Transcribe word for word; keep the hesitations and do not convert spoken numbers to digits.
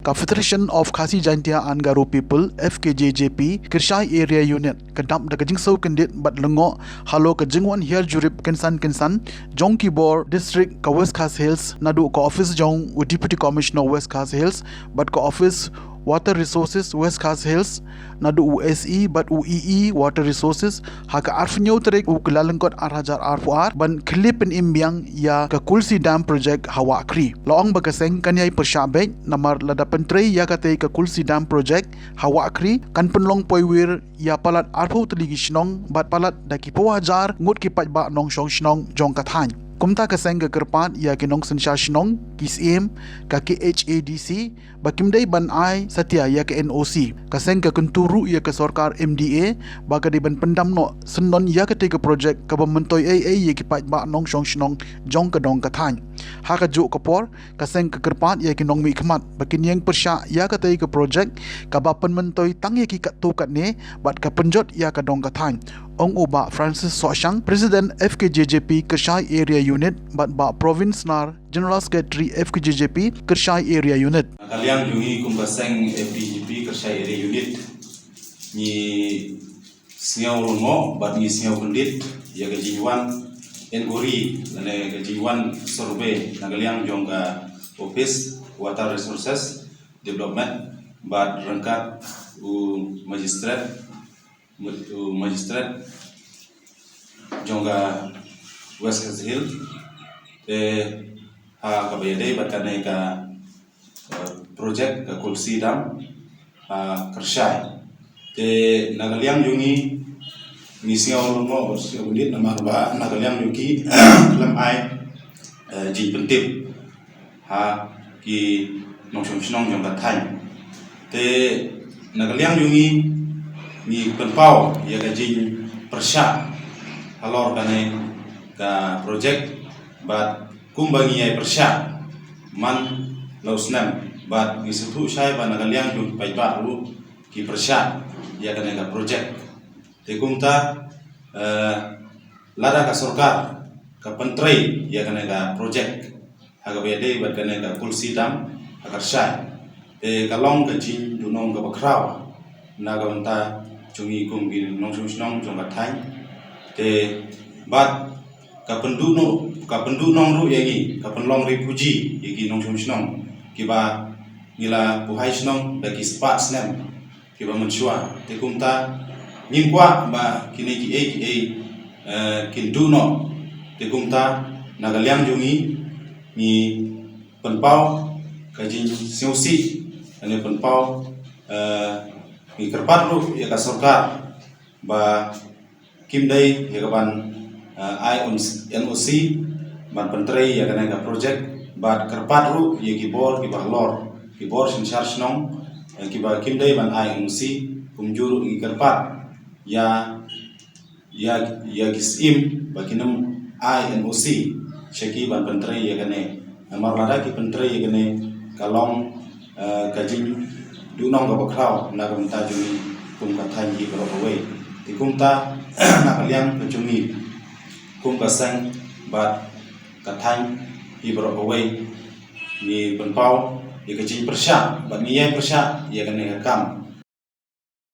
Ka Federation of Khasi Jaintia and Garo People, F K J J P, Kyrshai Area Unit, ka dap da ka jingsngewkyndit bad lyngngoh halor ka jingwan hiar jurip kynsan kynsan jong ki bor district ka West Khasi Hills, naduh ka office jong u Deputy Commissioner West Khasi Hills bad ka office Water Resources West Khasi Hills, naduh u S E bad u E E Water Resources, ha ka arphew hynñiew tarik u Kyllalyngkot ar hajar arphew ar, ban khlieh pynim biang ïa ka Kulsi Dam Project ha Wahkhri. La ong ba ka seng kan ïai pyrshah beit, namar lada pyntrei ïa katei ka Kulsi Dam Project ha Wahkhri, kan pynlong poiwir ïa palat arphew tylli ki shnong bad palat da ki phew hajar ngut ki paidbah nongshong shnong jong ka thaiñ. Kumta ka seng ka kyrpad ïa ki nongsynshar shnong, ki syiem, ka K H A D C, ba kim dei ban ai satia ïa ka N O C. Ka seng ka kyntu ruh ïa ka sorkar M D A ba ka dei ban pyndam noh syndon ïa katei ka project kaba myntoi ei ei ïa ki paidbah nongshong shnong jong ka dong ka thaiñ. Ha kajuh ka por, ka seng ka kyrpad ïa ki nongmihkhmat ba kin ïeng pyrshah ïa katei ka project kaba pynmyntoi tang ïa ki katto katne bad ka pynjot ïa ka dong ka thaiñ, ong u Bah Francis Sohshang, President F K J J P Kyrshai Area Unit bad Bah Provin Snar, General Secretary F K J J P Kyrshai Area Unit. Na ka liang jong ngi kum ka seng F K J J P Kyrshai Area Unit, ngi sngew lyngngoh bad ngi sngew kyndit ïa ka jingwan inquiry lane ka jingwan survey na ka liang jong ka Office Water Resources Development bad ryngkat u magistrate, u magistrate jong ka West Khasi Hills. Te ha kaba ïadei bad kane ka, eh, project ka Kulsi Dam, ah, Kyrshai. Te na ka liang jong ngi, ngi sngew lyngngoh bad sngew kyndit namar ba na ka liang jong ki khlem ai, eh, jingpyntip ha ki nongshong shnong jong ka thaiñ. Te na ka liang jong ngi, ngi pynpaw ïa ka jingpyrshah halor kane ka project bad kumba ngi ïai pyrshah man la u snem bad ngi sngewthuh shai ba na ka liang jong ki paidbah ruh ki pyrshah ïa kane ka project. Te kumta, eh, lada ka sorkar ka pyntrei ïa kane ka project ha kaba ïadei bad kane ka Kulsi Dam ha Kyrshai, te ka long ka jingduhnong kaba khraw na ka bynta jong ngi kum ki nongshong shnong jong ka thaiñ. Te bad ka pynduh noh, ka pynduhnong ruh ïa ngi, ka pynlong refugee ïa ki nongshong shnong kiba ngi la buhai shnong da ki spah snem kiba mynshuwa. Te kumta ngim kwah ba kine kiei kiei, eh, kin duh noh. Te kumta na ka liang jong ngi, ngi pynpaw ka jingsngewsih, ngi pynpaw, eh, ngi kyrpad ruh ïa ka sorkar ba kim dei ïa ka ban, eh, ai N O C ban pyntrei ïa kane ka project bad kyrpad ruh ïa ki bor kiba halor, ki bor synshar shnong, eh, kiba kim dei ban ai N O C, kumjuh ruh ngi kyrpad ïa, ïa, ïa ki syiem ba kin ym ai N O C sha ki ban pyntrei ïa kane. Namar lada ki pyntrei ïa kane ka long, eh, ka jingduhnong kaba khraw na ka bynta jong ngi kum ka thaiñ hi baroh kawei. Te kumta na ka liang ka jong ngi kum ka seng bad ka thaiñ hi baroh kawei, ngi pynpaw ïa ka jingpyrshah bad ngi ïai pyrshah ïa kane ka kam